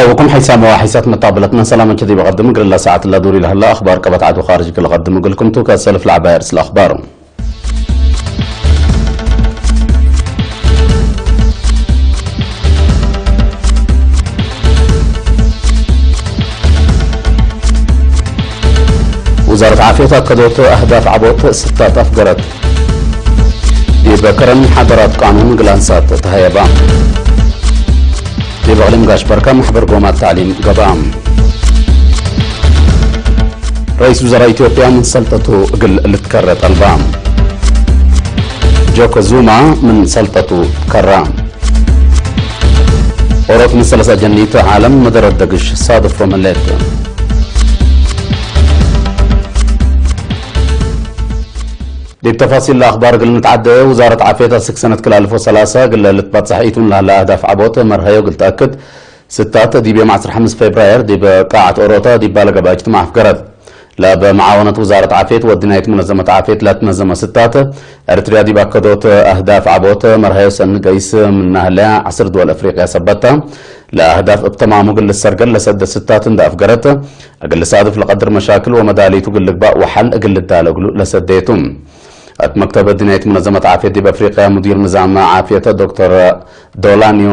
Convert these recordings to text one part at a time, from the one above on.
أوكم حيسام وحيسات متابلتنا سلامة كذي بقدم قل الله ساعة الله دوري لهلا أخبار قبت عدو خارج كل قدم قلكم توكا سلف العباية رسل أخبار. وزارة عافية أكدت أهداف عبوت ستات أفقرت. دي بكرن حضرات قانون قلانسات تهيبا. دي بغلم قاش بركة محبر قومات تعليم قبام. رئيس وزراء إثيوبيا من سلطته قل لتكرر طلبا. ጆኮዙማ ምን ሰልጠቱ ከራ። ኦሮት ምን ሰለሳ ጀኒት ዓለም መደረት ደግሽ ሳድፍ ወመሌት። ዲብ ተፋሲል ለአኽባር እግል ንትዓደ፣ ውዛረት ዓፍየት አስክ ሰነት ክል አልፎ ሰላሳ እግል ልትባጽሕ ኢቱን ለህለ አህዳፍ ዓቦት መርሀዮ እግል ተአክድ፣ ስታት ዲብ ዮም ዐስር ሐምስ ፌብራየር ዲብ ቃዓት ኦሮታ ዲብ ባለ ገባይ እጅትማዕ አፍገረት። ለበመዓወነት ውዛረት ዓፍየት ወዲናይት ሙነዘመት ዓፍየት ለትነዘመ ስታት፣ ኤርትርያ ዲብ አከዶት አህዳፍ ዓቦት መርሀዮ ሰኒ ገይስ ምናህለያ ዐስር ድወል አፍሪቅያ ሰበታ፣ ለአህዳፍ እብ ተማሙ እግል ልሰርገል ለሰደ ስታት እንደ አፍገረት፣ እግል ልሳድፍ ለቀድር መሻክል ወመዳሊቱ እግል ልግባእ ወሐል እግል ልዳለ እግሉ ለሰደየቱ። እት መክተብ ወዲናይት ሙነዘመት ዓፍየት ዲብ አፍሪቅያ ሙዲር ንዛም ዓፍየት ዶክተር ዶላኒዮ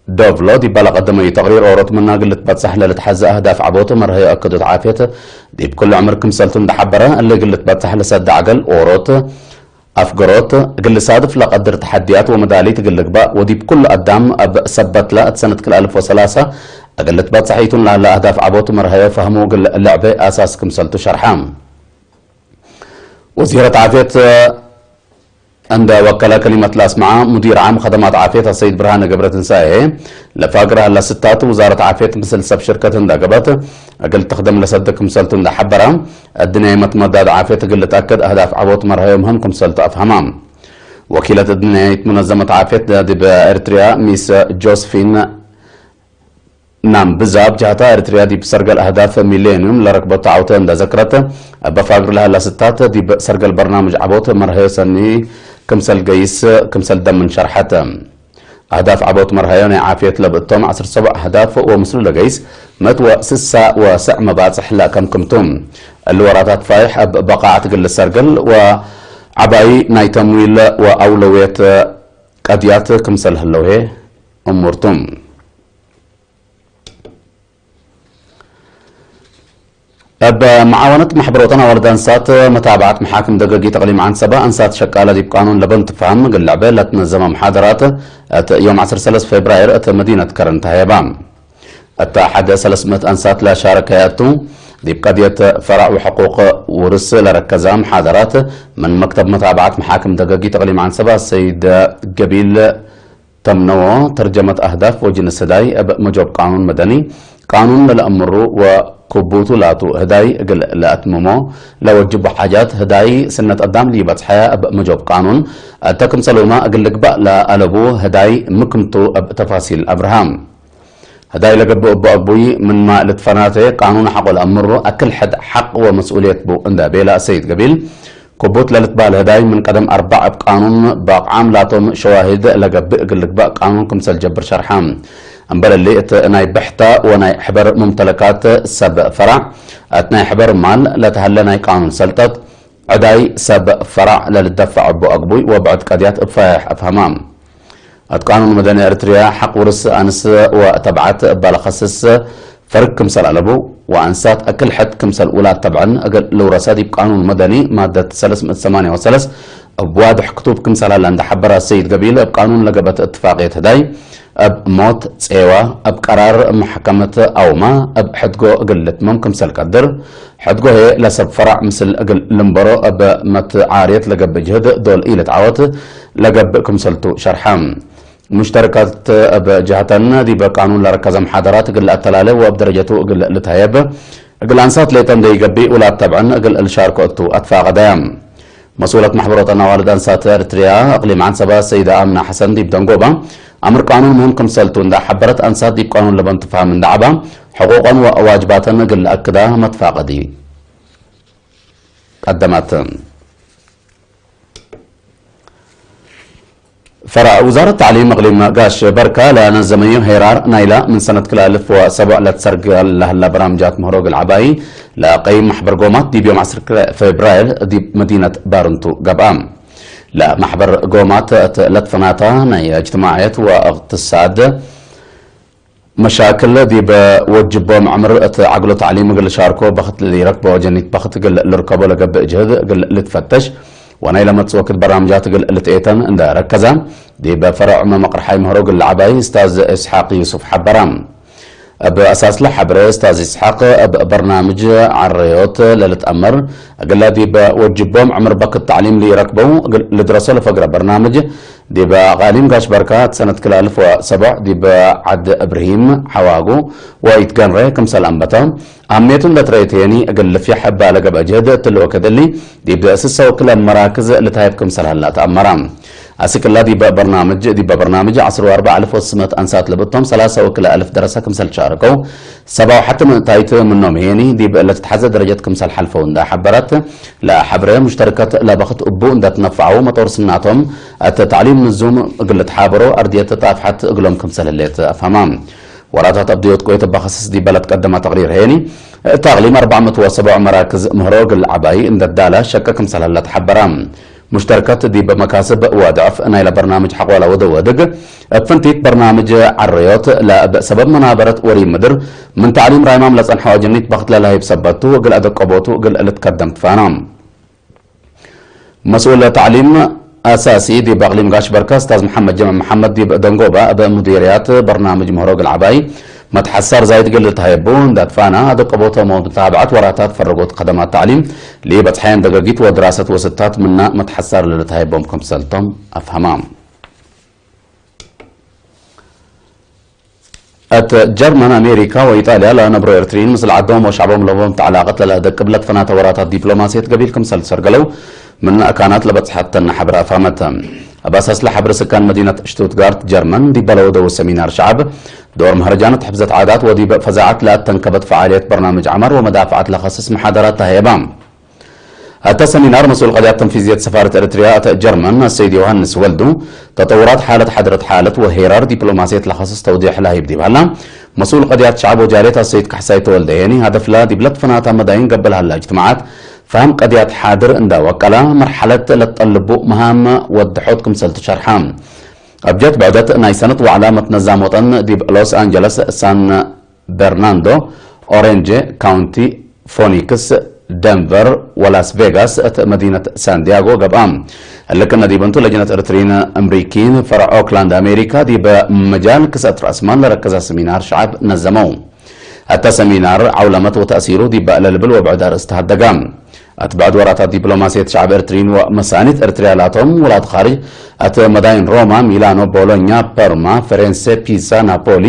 ዶቭሎ ዲባ ለቀደመዩ ተቅሪር ኦሮት ምና እግል ልትበጽሕ ለልትሐዘ አህዳፍ ዐቦት መርሀዮ አከዶት ዓፍየት ዲብ ኩሉ ዕምር ክምሰልቱ እንደሐበረ፣ እሊ እግል ልትበጽሕ ለሰደ ዐገል ኦሮት አፍገሮት እግል ልሳድፍ ለቀድር ተሐድያት ወመዳሊት እግል ልግባእ ወዲብ ኩሉ አዳም እብ ሰበትላ እት ሰነት ክል አልፍ ወሰላሳ እግል ልትበጽሕ ኢቱን ለህለ አህዳፍ ዐቦት መርሀዮ ፈህሙ እግል ልዕቤ አሳስ ክምሰልቱ ሸርሐ። ወዚረት ዓፍየት እንደ ወከለ ከሊመት ለአስመዐ ሙዲር ዓም ከደማት ዓፍየት አሰይድ ብርሃነ ገብረትንሳኤ፣ ለፋግር ሀላ ስታት ውዛረት ዓፍየት ምስል ሰብ ሽርከት እንደ ገበት እግል ትክደም ለሰደ ክምሰልቱ እንደ ሐበረ፣ እድንያይ መትመዳድ ዓፍየት እግል ልትአከድ አህዳፍ ዐቦት መርሀዮ ምህም ክምሰልቱ አፍሀማ። ወኪለት እድንያይት ሙነዘመት ዓፍየት ዲብ ኤርትርያ ሚስ ጆስፊን ናምብዛ፣ እብ ጀህታ፣ ኤርትርያ ዲብ ሰርገል አህዳፍ ሚሌንዩም ለረክበቶ ዐውተ እንደ ዘክረት፣ እበ ፋግር ለሀላ ስታት ዲብ ሰርገል በርናምጅ ዐቦት መርሀዮ ሰኒ ክምሰል ገይስ ክምሰል ደምን ሸርሐት። አህዳፍ ዐቦት መርሀዮ ናይ ዓፍየት ለብእቶም ዐስር ሰቡዕ አህዳፍ ወምስሉ ለገይስ መት ወስሳ ወሰዕ መባጽሕ ለአከምክምቱ። እሊ ወራታት ፋይሕ እብ በቃዕት እግል ልሰርገል ወዐባይ ናይ ተምዊል ወአውለውየት ቀድያት ክምሰል ህለው ህዬ እሙርቱ። እብ መዓወነት ማሕበር ወጠን አዋልድ አንሳት መታብዓት መሓክም ደገጊት እቅሊም ዓንሰባ፣ አንሳት ሸቃለ ዲብ ቃኑን ለበን ትፋህም እግል ልዕበ ለትነዘመ መሓደራት፣ እት ዮም ዐስር ሰለስት ፌብራይር እት መዲነት ከረን ተሀየባ። እታ ሐደ ሰለስ ምእት አንሳት ለሻረከያቱ፣ ዲብ ቀድየት ፈራዕ ወሕቁቅ ውርስ ለረከዛ መሓደራት፣ ምን መክተብ መታብዓት መሓክም ደገጊት እቅሊም ዓንሰባ ሰይድ ገቢል ተምነዎ፣ ተርጀመት አህዳፍ ወጅንስ ህዳይ እብ መጆብ ቃኑን መደኒ፣ ቃኑን ለለአምሩ ወክቡቱ ላቱ ህዳይ እግል ለአትምሞ ለወጅቡ ሓጃት ህዳይ ስነት አዳም ሊበጽሐ እብ መጆብ ቃኑን፣ እተ ክምሰሉማ እግል ልግባእ ለአለቡ ህዳይ ምክምቱ እብ ተፋሲል አብርሃም። ህዳይ ለገብእ እቡ አግቡይ ምንማ ልትፈናተ ቃኑን ሐቆ ለአምሩ አክል ሕድ ሐቅ ወመስኡልየት ቡ እንደ ቤላ ሰይድ ገቢል፣ ክቡት ለልትበህል ህዳይ ምን ቀደም አርባዕ እብ ቃኑን በቅዓም ላቶም ሸዋሂድ ለገብእ እግል ልግባእ ቃኑን ክምሰል ጀብር ሸርሐ። እምበል እሊ እት ናይ ብሕታ ወናይ ሕበር ሙምተለካት ሰብ ፈራዕ፣ እት ናይ ሕበር ማል ለተሀለ ናይ ቃኑን ሰልጠት፣ ዕዳይ ሰብ ፈራዕ ለልደፈዕ እቡ አግቡይ ወብዕድ ቀድያት እብ ፋያሕ አፍሀማ። እት ቃኑን መደኒ ኤርትርያ ሐቅ ውርስ አንስ ወተብዓት እባ ለኸስስ ፈርግ ክምሰል አለቡ፣ ወአንሳት አክል ሕድ ክምሰል ውላድ ተብዐን እግል ልውረሰ ዲብ ቃኑን መደኒ ማደት ሰለስ ምእት ሰማንያ ወሰለስ እብ ዋድሕ ክቱብ ክምሰል ሀለ እንደ ሐበረ ሰይድ ገቢል፣ እብ ቃኑን ለገበት እትፋቅየት ህዳይ እብ ሞት፣ ጼዋ፣ እብ ቀራር መሕከመት አውማ እብ ሕድጎ እግል ልትመም ክምሰል ቀድር፣ ሕድጎ ህዬ ለሰብ ፈራዕ ምስል እግል ልንበሮ እብ መትዓርየት ለገብእ ጅህድ ዶል ኢልትዓወት ለገብእ ክምሰልቱ ሸርሐ። ሙሽተረካት እብ ጀህተን ዲብ ቃኑን ለረከዘ መሓደራት እግል ለአተላለ ወእብ ደረጀቱ እግል ልትሀየብ፣ እግል አንሳት ሌጠ እንደ ኢገብእ ውላድ ተብዐን እግል ልሻርኮ እቱ አትፋቀደያ። መስኡለት ማሕበሮተን አዋልድ አንሳት ኤርትርያ እቅሊም ዓንሰባ ሰይዳ አምና ሐሰን ዲብ ደንጎባ፣ አምር ቃኑን ምህም ክምሰልቱ እንዳ ሐበረት፣ አንሳት ዲብ ቃኑን ለበን ትፋህም እንዳ ዐባ፣ ሕቁቀን ወዋጅባተን እግል ለአክዳ መትፋቀዲ ቀደመት። ፈራዕ ውዛረት ታዕሊም እቕሊም ጋሽ በርካ ለነዘመዮ ሄራር ናይላ ምን ሰነት ክላልፍ ወሰቡዕ ለትሰርግ ለህላ በራምጃት ምህሮ ግል ዓባይ ለቀይ ማሕበር ጎማት ዲብ ዮም ዓስር ፌብራይር ዲብ መዲነት ባርንቱ ገብኣ። ለማሕበር ጎማት ለትፈናታ ናይ እጅትማዕየት ወእቅትሳድ መሻክል ዲብ ወጅቦም ዕምር እቲ ዓግሎ ታዕሊም እግል ሻርኮ በኽት ሊረክቦ ጀኒት በኽት እግል ልርከቦ ለገብእ ጅህድ እግል ልትፈተሽ ወናይ ለመጽእ ወክድ በራምጃት እግል ልትኤተን እንደ ረከዛ ዲብ ፈረዕ መመቕርሓይ ምህሮ እግል ዓባይ እስታዝ እስሓቅ ዩሱፍ ሓበራ። እብ ኣሳስለ ሓብረ እስታዝ እስሓቅ እብ በርናምጅ ዓረዮት ለልትኣመር እግለ ዲብ ወጅቦም ዕምር በክት ታዕሊም ሊረክበው እግል ልድረሶ ለፈግረ በርናምጅ ዲብ ኣቃሊም ጋሽ በርካ ሰነት ክላልፍ ወሰቡዕ ዲብ ዓድ እብርሂም ሓዋጉ ወኢትገንረ ክምሰል ኣንበተ ኣሜቱ እንደ ትረእየት የኒ እግል ልፍያሕ እባ ለገብአ ጅህድ እትልወ ከደሊ ዲብ ስሰ ወክለ መራክዝ ልታየብ ክምሰል ሀላ ተኣመራ። ኣስክላ ዲብ በርናምጅ ዲብ በርናምጅ ዓስር ወኣርባዕ ኣልፍ ወስመት ኣንሳት ለብቶም ሰላሳ ወክለ ኣልፍ ደረሰ ክምሰል ሻርከው ሰባ ወሓት ምእታይት ምኖም ሄኒ ዲብ ለትትሓዘ ደረጀት ክምሰል ሓልፈው እንዳ ሓበረት ለሓብረ ሙሽተርከት ለበኽት እቡ እንዳ ትነፋዐው መጦር ስናቶም ኣተ ታዕሊም ንዙም እግል ተሓበሮ ኣርድየት ጣፍሓት እግሎም ክምሰል ህሌት ኣፍሃማ። ወራታት ኣብ ድዮት ቆየት በኸስስ ዲበለት ቀደማ ተቕሪር ሄኒ እታ እቕሊም ኣርባዕ መእት ወሰብዑ መራክዝ ምህሮ እግል ዓባይ እንደ ዳላ ሸቀ ክምሰል ህላ ተሓበራ። ሙሽተርከት ዲብ መካስብ ወድዕፍ ናይለ በርናምጅ ሓቋላ ወደ ወድግ እብ ፍንቲት በርናምጅ ዓረዮት ለእብ ሰበብ መናበረት ወሪ ምድር ምን ታዕሊም ራይማም ለጸንሐ ዋጀኒት በኽት ለላሂብ ሰበቱ እግል ኣደቀቦቱ እግል ልትከደም ትፋና። መስኡል ታዕሊም ኣሳሲ ዲብ ኣቅሊም ጋሽ በርካ እስታዝ መሐመድ ጀምዕ መሐመድ ዲብ ደንጎባ እብ ሙዲርያት በርናምጅ ምህሮ እግል ዓባይ መትሐሳር ዛይድ እግል ልትሃየቡ እንዳ ትፋና ኣደቀቦቶም ወምታብዐት ወራታት ፈረጎት ከደማት ታዕሊም ሊበጽሐየን ደገጊት ወድራሰት ወስታት ምና መትሐሳር ለልትሃየቦም ክምሰልቶም ኣፍሃማ። እት ጀርመን፣ ኣሜሪካ ወኢጣልያ ለነብሮ ኤርትሪን ምስል ዓዶም ወሸዕቦም ለቦም ተዕላቀት ለለህደግ ቅብለት ፈናተ ወራታት ዲፕሎማስየት ገቢል ክምሰል ትሰርገለው ምን ኣካናት ለበጽሐተን ሓብር ኣፋመት። ኣብ ኣሳስለ ሓብር ስካን መዲነት ሽቱትጋርት ጀርመን ዲበ ለወደው ሰሚናር ሸዓብ ዶር መህረጃነት ሕፍዘት ዓዳት ወዲበ ፈዛዓት ለኣተንከበት ፈዓልየት በርናምጅ ዓማር ወመዳፍዓት ለኸስስ መሓደራት ተሃየባ። ኣታ ሰሚናር መስኡል ቀድያት ተንፊዝየት ሰፋረት ኤርትርያ ኣተ ጀርመን ኣሰይድ ዮሃንስ ወልዱ ተጠውራት ሓለት ሓድረት ሓለት ወሄራር ዲፕሎማስየት ለኸስስ ተውዲሕ ላሂብ ዲብ ሃላ መስኡል ቀድያት ሸዓብ ወጃልየት ኣሰይድ ካሕሳይ ተወልደ ሄኒ ሃደፍላ ዲብለት ፈናታ መዳይን ገበል ሃላ እጅትማዓት ፈሃም ቀድያት ሓድር እንዳ ወቀላ መርሓለት ለትጠልቡ መሃም ወድሖት ክምሰል ትሸርሓ። ኣብጀት ብዕደት ናይ ሰነት ዋዕላ መትነዛም ወጠን ዲብ ሎስ ኣንጀለስ ሳን በርናንዶ፣ ኦሬንጀ ካውንቲ፣ ፎኒክስ፣ ደንቨር ወላስ ቬጋስ እት መዲነት ሳንዲያጎ ገብኣ። እልክ ነዲበንቱ ለጅነት እርትሪን እምሪኪን ፈረዕ ኦክላንድ ኣሜሪካ ዲበ መጃል ክሰት ራእስማል ለረከዛ ሰሚናር ሸዓብ ነዘመው። ኣታ ሰሚናር ዓውለመት ወተእሲሩ ዲበ ለልብል ወብዕድ ኣርእስት ሃደጋ። ኣትባዕድ ወራታት ዲፕሎማስየት ሸዓብ ኤርትሪን ወመሳኒት ኤርትርያ ላቶም ውላድ ኻርጅ ኣተ መዳይን ሮማ፣ ሚላኖ፣ ቦሎኛ፣ ፐርማ፣ ፈሬንሴ፣ ፒሳ፣ ናፖሊ፣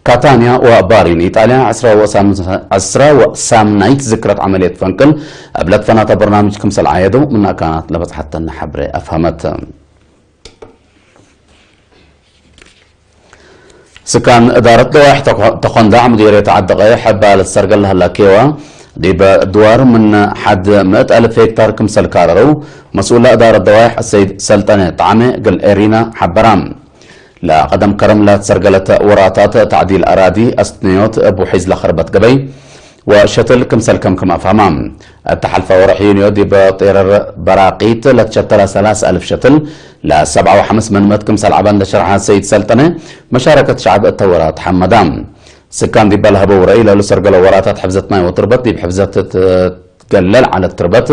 ካታንያ ወባሪን ኢጣልያ ዕስራ ወሳምናይት ዝክረት ዓመልየት ፈንቅል ኣብ ለትፈናተ በርናምጅ ክምሰል ዓየዱ ምናካናት ለበጽሓተን ሓብረ ኣፍሃመት። ስካን እዳረት ደዋሕ ተኾንዳዕ ሙዲርየት ዓዲ ቀይሕ ሕባ ለትሰርገል ለህላ ኬዋ ዲበ ድዋር ምን ሓድ ምእት ኣልፍ ሄክታር ክምሰል ካረረው መስኡላ እዳረት ደዋሕ ሰይድ ሰልጠነ ጣዕመ ግል ኤሪና ሓበራ። ለቀደም ከረም ለትሰርገለት ወራታት ታዕዲል ኣራዲ ኣስትንዮት እቡ ሒዝ ለኸርበት ገበይ ወሸትል ክምሰል ከም ከም ኣፋማ። እተሓልፈ ወርሕ ዩንዮ ዲብ ጤረር በራቂት ለትሸተለ ሰላሳ ኣልፍ ሸትል ለሰብዓ ወሓምስ መንመት ክምሰል ዓባ እንደ ሸርሓ ሰይድ ሰልጠነ መሻረከት ሸዓብ እተወራ ተሓመዳ። ስካን ዲበ ለህበው ረእይ ለልሰርገለ ወራታት ሕፍዘት ማይ ወትርበት ዲብ ሕፍዘት ትገለል ዓለት ትርበት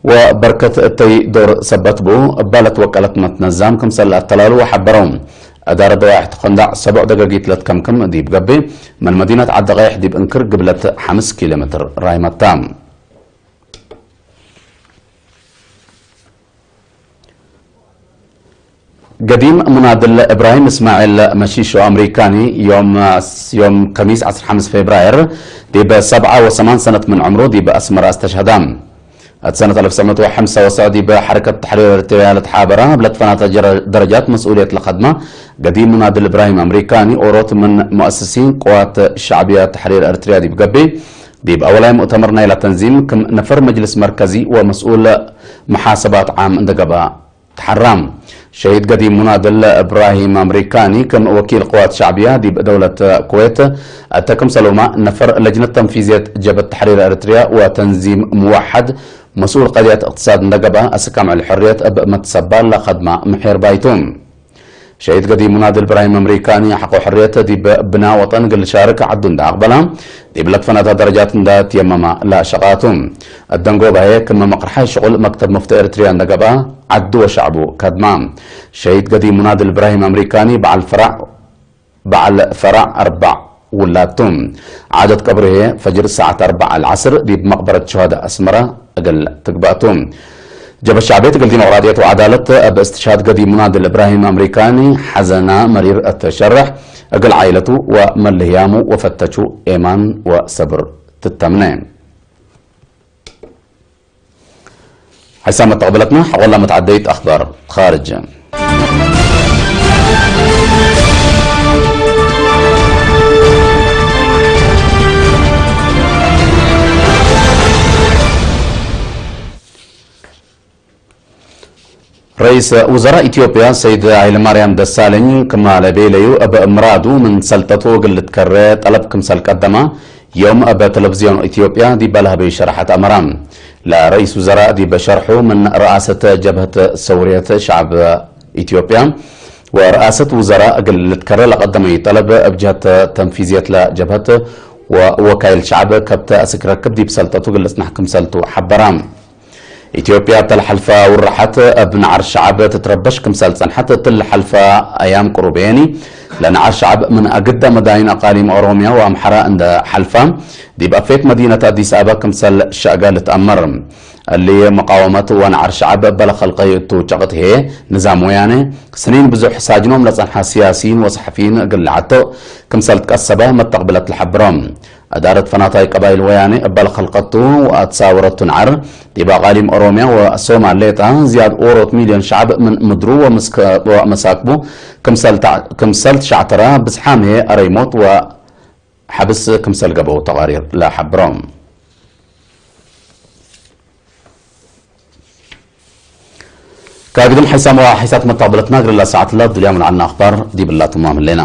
ወበርከት እተይ ዶር ሰበት ቡ እባ ለትወቀለት መትነዛም ክምሰል ኣተላሉ ወሓበረው። እዳረ ደዋሕ ተኾንዳዕ ሰቡዕ ደገጊት ለትከምክም ዲብ ገቤ ምን መዲነት ዓዲ ቀይሕ ዲብ እንክር ግብለት ሓምስ ኪሎ ሜትር ራይመታ። ገዲም ሙናድል እብራሂም እስማዒል መሺሾ ኣምሪካኒ ዮም ዮም ከሚስ ዓሰርተ ሓሙሽተ ፌብራየር ዲብ ሰብዓ ወሰማን ሰነት ምን ዕምሩ ዲብ ኣስመራ ኣስተሽሃዳ። እት ሰነት ኣልፍ ትሽዓት ሓምሳ ወሰዕ ዲብ ሓረከት ተሕሪር ኤርትርያ ለትሓበራ ኣብ ለትፈናተ ደረጃት መስኡልየት ለኸድማ ገዲም ሙናድል እብራሂም ኣምሪካኒ ኦሮት ምን ሙኣስሲን ቅዋት ሻዕብያ ተሕሪር ኤርትርያ ዲብ ገቤ ዲብ ኣወላይ ሙእተመር ናይላ ተንዚም ክም ነፈር መጅልስ መርከዚ ወመስኡል መሓሰባት ዓም እንደገባ ተሓራ። ሸሂድ ገዲ ሙናድል እብራሂም ኣምሪካኒ ከም ወኪል ቅዋት ሻዕብያ ዲብ ደውለት ኩዌት፣ እተ ክምሰሎማ ነፈር ለጅነት ተንፊዝየት ጀበት ተሕሪር ኤርትርያ ወተንዚም ሙዋሓድ መስኡል ቀድያት እቅትሳድ እንደገባ ኣስካምዕል ሕርየት እብ መትሰባል ለኸድማ ምሕር ባይቱ። ሸሂድ ገዲ ሙናድል እብራሂም ኣምሪካኒ ሓቆ ሕርየት ዲብ ብና ወጠን ግል ሻርክ ዓዱ እንዳ ኣቕበላ ዲብ ለትፈናታ ደረጃት እንዳ ትየመማ ላሸቓቱ። ኣደንጎባየ ክመ መቕርሓይ ሽቑል መክተብ መፍተ ኤርትርያ እንደገባ ዓዱ ወሻዕቡ ከድማ። ሸሂድ ገዲ ሙናድል እብራሂም ኣምሪካኒ በዓል ፈራዕ በዓል ፈራዕ ኣርባዕ ውላቱ። ዓደት ቀብርሄ ፈጅር ሰዓት ኣርባዕ ኣልዓስር ዲብ መቕበረት ሸሃዳ ኣስመራ እግል ትግባእቱ። ጀበ ሻዕቤት እግል ዲሞቅራጥየት ወዓዳለት ኣብ እስትሻሃድ ገዲ ሙናድል እብራሂም ኣምሪካኒ ሓዘና መሪር እትሸርሕ እግል ዓይለቱ ወመልህያሙ ወፈተቹ ኤማን ወሰብር ትተምነ። ሓይሳ መተቕበለትና ሓቆላ መትዓደይት ኣኽባር ኻርጅ። ረይስ ውዘራ ኢትዮጵያ ሰይድ ኃይለማርያም ደሳለኝ ክማለ ቤለዩ እብ እምራዱ ምን ሰልጠቱ ግልት ከረ ጠለብ ክምሰል ቀደማ ዮም እብ ቴሌቪዝዮን ኢትዮጵያ ዲበ ለህበዩ ሸርሐት ኣመራ። ለረይስ ውዘራ ዲበ ሸርሑ ምን ረኣሰት ጀብህት ሰውርየት ሸዕብ ኢትዮጵያ ወረኣሰት ውዘራ እግል ልትከረ ለቀደመዩ ጠለብ እብ ጀህት ተንፊዝየት ለጀብህት ወወካይል ሸዕብ ከብተ እስክ ረክብ ዲብ ሰልጠቱ ግልጽናሕ ክምሰልቱ ሐበራ። ኢትዮጵያ እተልሐልፈ ውርሓት እብ ነዓር ሸዕብ ትትረበሽ ክምሰል ጸንሐት እትልሐልፈ ኣያም ቅሩብ የኒ ለነዓር ሸዕብ ምን ኣግደ መዳይን ኣቃሊም ኦሮሚያ ወኣምሐራ እንደ ሐልፋ ዲብ ኣፌት መዲነት ኣዲስ ኣበባ ክምሰል ሸእገ ልትኣመር። እሊ መቃወመት ወነዓር ሸዕብ በለ ኸልቀዩ እቱ ጨቅት ህየ ንዛም ወያነ ስኒን ብዙሕ ሳጅኖም ለጸንሐ ሲያሲን ወሰሐፊን እግል ለዓቶ ክምሰል ትቀሰበ መተቅብለት ለሐብሮም። እዳረት ፈናታይ ቀባይል ወያኔ እበል ኸልቀቱ ወኣትሳወረቱ ነዓር ዲብ ኣቃሊም ኦሮሚያ ወሶማል ሌጣ ዝያድ ኦሮት ሚልዮን ሸዕብ ምን ምድሩ ወምስከ-፣ ወመሳክቡ ክምሰል ተዕ-፣ ክምሰል ትሻዕተራ ብዝሓም ኣረይሞት ወሓብስ ክምሰል ገበው ተቓሪር ለሓብሮም። ካግድም ሓይሳም ወሓይሳት መተቕብለትና ግርላ ሰዓት ላ ድልያም ለዓልና ኣኽባር ዲብላቱማ ምሌና።